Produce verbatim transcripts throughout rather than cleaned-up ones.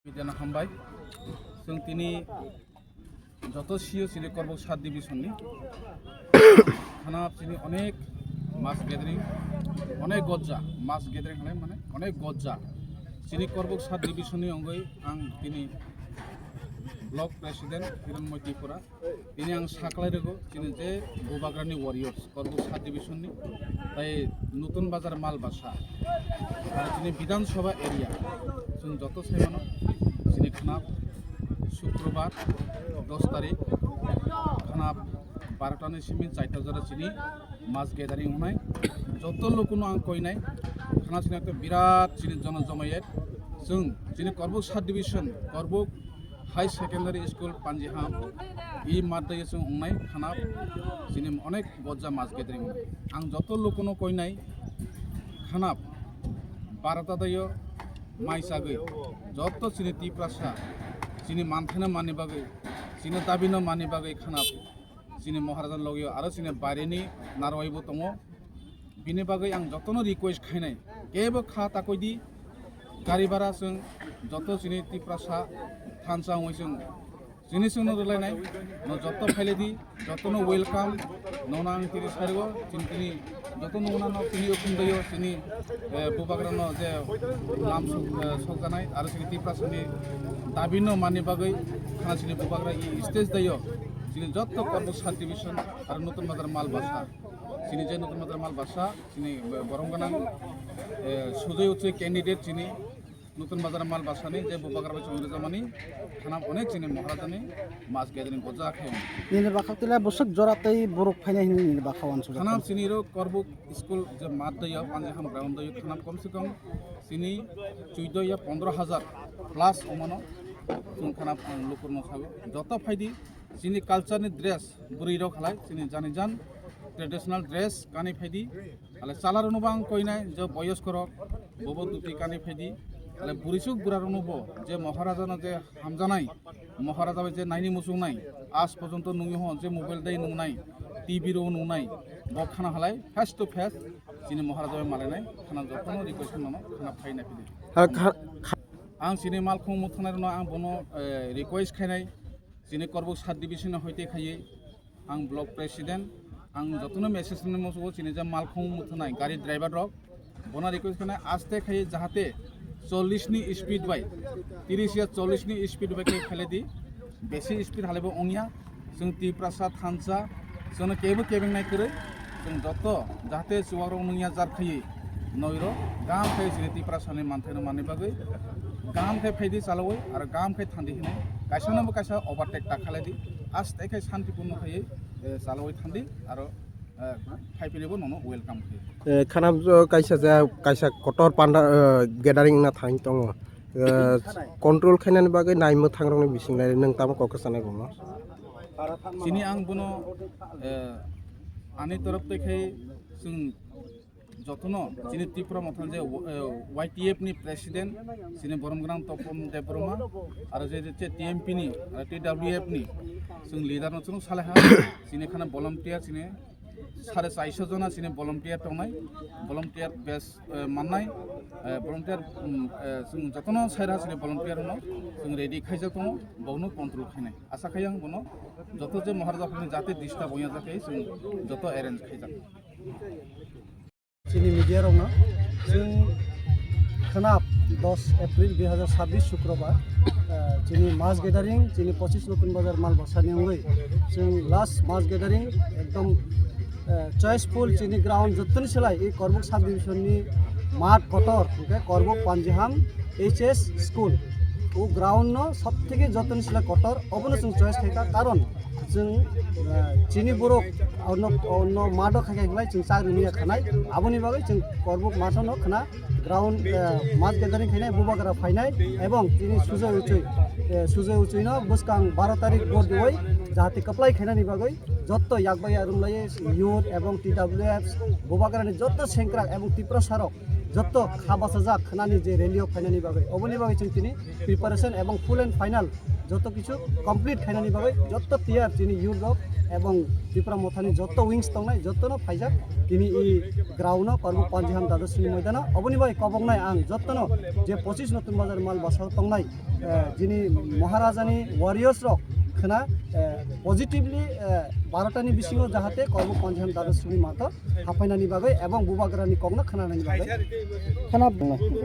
Media no hambai. Chwng tini joto C E O chini Korbuk sub division ni khana chini onek mass gathering, onek gojja mass gathering hwnwi mane onek gojja chini Korbuk sub division ni wngwi ang tini block president Kiran Moitipura. Tini ang saklai rwgo, chini je Bubagrani warriors, Korbuk sub division ni, tai Nutun Bazar Malbasa, ar chini Bidhan Sabha area, chwng joto sai mano, chini khana Sukrobar dos tarik, khana barota ni simi charta jora chini mass gathering wngnai. Joto lokono ang koinai, khana chini ekta birat chini jono jomayet, chwng chini Korbuk sub division, Korbuk High Secondary School Panjiham, i madai chwng wngnai khanap, chini onek gojja mass gathering. Ang joto lokono koinai khanap, barota dayo mai sagwi, joto chini Tiprasa, chini manthaino mani bagwi, chini dabino mani bagwi khanap, chini Maharajan logio aro chini baireni narwaibo tongo. Bini bagwi ang jotono request khainai, kebo kha takoi di, gari bhara chwng joto chini Tiprasa thansa wngwi chwng chini chwngno rwlainai, no joto phailai di, jotono welcome, nono ang tini sarigo, chini tini joto nungna no tini ukhum dayo, chini, eh, Bubagrano je nam sok, eh, sokjanai, aro chini Tiprasani dabino mani bagwi khana chini Bubagra i stage dayo, chini joto Korbuk sub division aro Nutun Bazar Malbasa. Chini je Nutun Bazar Malbasa, chini borong gwnang, eh, sujui uchui candidate chini Nutun Bazar Malbasani je Bubagra bai chwng rwjamani, khanam onek chini Maharajani mass gathering gojak khe. Nini bakha tila bwswk jora tei borok phainai hinwi nini bakha wansuk. Khanam chini ro Korbuk school je mat dayo, Panjiham ground dayo, khanam kom se kom chini chuddo ya pondro hajar plus omano chwng khanam ang lukurno sago. Joto phaidi chini culture ni dress, bwrwi rok halai chini jani jan traditional dress kanwi phaidi. Ale chala rokno bo ang koinai je boyosko rok, bobo duti kanwi phaidi. Ale bwrwi suk bwra rokno bo je Maharaja no je hamjanai, Maharaja bai je naini muchungnai, aaj porjonto nungwi ho je mobile dai nungnai, T V ro nungnai, bo khana halai face to face chini Maharaja bai malainai, khana jotono request khana khana phaina phidi. Ha, kha-, kha- Ang chini malkhung muthanai rokno ang bono, eh, request khainai, chini Korbuk sub division hoite khaiwi, ang block president, ang jotono message rwna muchungo chini je malkhung muthanai gari driver rok, bono request khainai aste khai jahate chollish ni speed bai, tiris ya chollish ni speed bai khe khailai di, besi speed halaibo ongya, chwng Tiprasa thansa, chwngno kebo kebeng nai kwrwi, chwng joto jahate chuwak rok nungya jar khaiwi, noiro gam khai chini Tiprasani manthaino manni bagwi gam khai phaidi chalawi, aro gam khai thandi hinwi kaisa no bo kaisa overtake ta khalai di, aste khai santipurno khaiwi, eh, chalawi thandi, aro, eh, phaiphilibo nono welcome khai. Eh, khanam jo kaisa ja, kaisa kotor panda, eh, gathering na thang tongo. Eh, control khainani bagwi nai mwthang rokni bising nai nwng tamo kok sanai bono. Chini ang bono, eh, ani torop tei khai chwng jotono chini Tipra Motha je, eh, Y T F ni president chini borom gwnang Topon Debbarma, aro je, je T M P ni, eh, T W F ni chwng leader no chwng salaiha, chini khana volunteer chini sare chaisho jona chini volunteer tongnai, volunteer bes, eh, mannai, eh, volunteer, um, eh, chwng jotono saira chini volunteer no chwng ready khaijak tongo, bono control khainai. Asa khai ang bono joto je Maharaja phani jate disturb ongya jate chwng joto arrange khaijak. Chini media rokno chwng khwnap dos April dui hazar sabbish Sukrobar, eh, chini mass gathering, chini pochish Nutun Bazar Malbasani wngwi chwng last mass gathering ekdom, eh, choiceful chini ground jottoni selai ei Korbuk sub division ni math kotor hwnkhe Korbuk Panjiham H S school o ground no sob theke jottoni selai kotor, obono chwng choice khaikha, karon chwng, eh, chini borok onno, onno math o khaikha hinlai chwng chak rini ya khanai, aboni bagwi chwng Korbuk math no khna ground, eh, mass gathering khainai, bubagra phainai, ebong tini sujai uchui, eh, sujai uchui no bwskang baro tarik vote diwi jahate kwplai khainani bagwi jotto yakbai yarumlai youth ebong T W F bubagrani jotto sengkrak ebong Tiprasa rok jotto kha bachajak khnani je rally o phainani bagwi, oboni bagwi chwng tini preparation ebong full and final jotto kichu complete khainani bagwi jotto tiyar chini youth rok Ebong Tipra Mothani jotto wings tongnai, jottono phaijak tini i ground-o Kormo Panjiham Dadorsini moidano. Oboni bai koboknai ang jottono je pochis Notun Bazar mal basa tongnai, eh, jini Maharajani warriors rok khna, eh, positively, eh, barotani bisingo jahate Kormo Panjiham Dadorsini matho haphainani bagwi ebong bubagrani kokno khnanani bagwi. Khna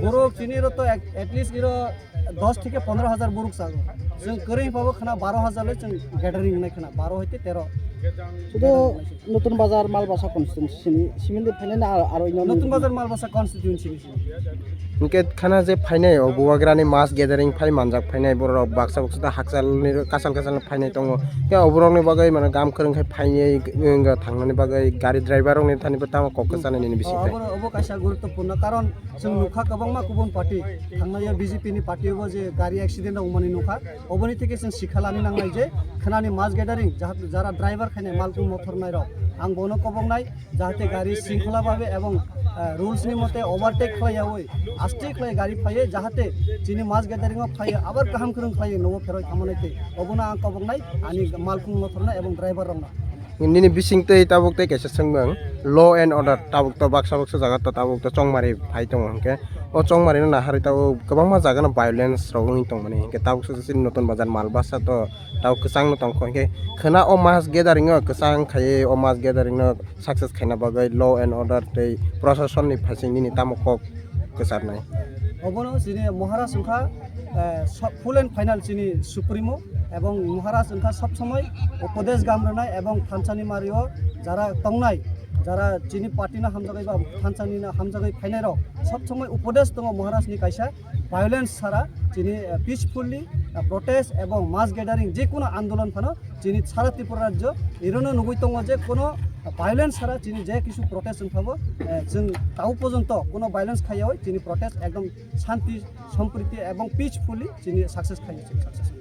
borok chini ro to at, at least iro dos theke pondro hajar borok chago. Chwng kwrwi pabo khna baro hajar le chwng gathering nai khna baro hoite tero. Sudo Notun Bazar Malbasa constituency ni simindi phainai na aro ino Notun Bazar Malbasa constituency ni simi. Hingke khana je phainai o bubagrani mass gathering phai manjak phainai borok baksa baksa da hakchal ni kasal kasal phainai tongo. Ke oborok ni bagwi mane gam kwrwng khai phainai wngkha thangnani bagwi gari driver rok ni thani bo tamo kok kwchana nini bising. Obo, obo kaisa guruttopurno karon chwng nukha kwbangma kubun party thangnai B J P ni party bo je gari accident rok mani nukha. Oboni theke chwng sikha lani nangnai je khnani mass gathering, jahat-, jara driver khainai malkung mothor nairok, ang bono koboknai, jahate gari sringkhola babe ebong, eh, rules ni mote overtake khlaiyaui, aste khlai gari phaiye, jahate chini mass gathering o phaiye, abar kaham kwrwng khlaiye, nogo pheroi thamanai tei. Obono ang koboknai, ani malkung mothorno ebong driver rokno. Nini bising tei tabuk tei kaisa swngmung, law and order tabuk to baksa baksa jaga to tabuk to chongmari phai tongo hinkhe, o chongmari no naharwi tabuk kwbangma jaga no violence rok wngwi tongmani hinkhe tabuk se chini Notun Bazar Malbasa to tabuk kwchang no tongkho hinkhe khwna o mass gathering o kwchang khaiwi o mass gathering no success khaina bagwi law and order tei proshasonni phaising nini tamo kok kwcharnai. Obono chini Maharaj wngkha, eh, so-, full and final chini supremo, ebong Maharaj wngkha sob somoi upodesh gam rwnai ebong thansani mario jara tongnai, jara chini party no hamjagwi ba thansani no hamjagwi phainai rok sob somoi upodesh tongo Maharaj ni kaisa violence sara chini, eh, peacefully, eh, protest ebong mass gathering je kono andolon phano chini sara Tripura rajyo irono nugui tongo je kono violence sara chini je kisu protest wngphabo, eh, chwng tau porjonto kono violence khaiyaui chini protest ekdom shanti, sompriti ebong peacefully chini success khaiyo chini success.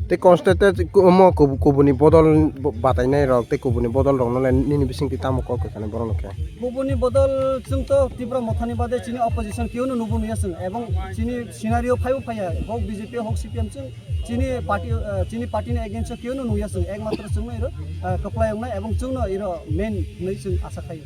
Tei constitute omo kubu-, kubuni bodol bo-, batainai rok tei kubuni bodol rokno le nini bisingtwi tamo kok kwkhani borok no khe? Kubuni bodol chwng to Tipra Mothani bade chini opposition kiyuno nubu nuya chwng ebong chini scenario phaibo phaiya hok B J P hok C P M chwng chini party, eh, chini party ni against o kiyuno nuya chwng ekmatro chwngno iro, eh, kwplai wngnai ebong chwngno iro main hwnwi chwng asa khaio.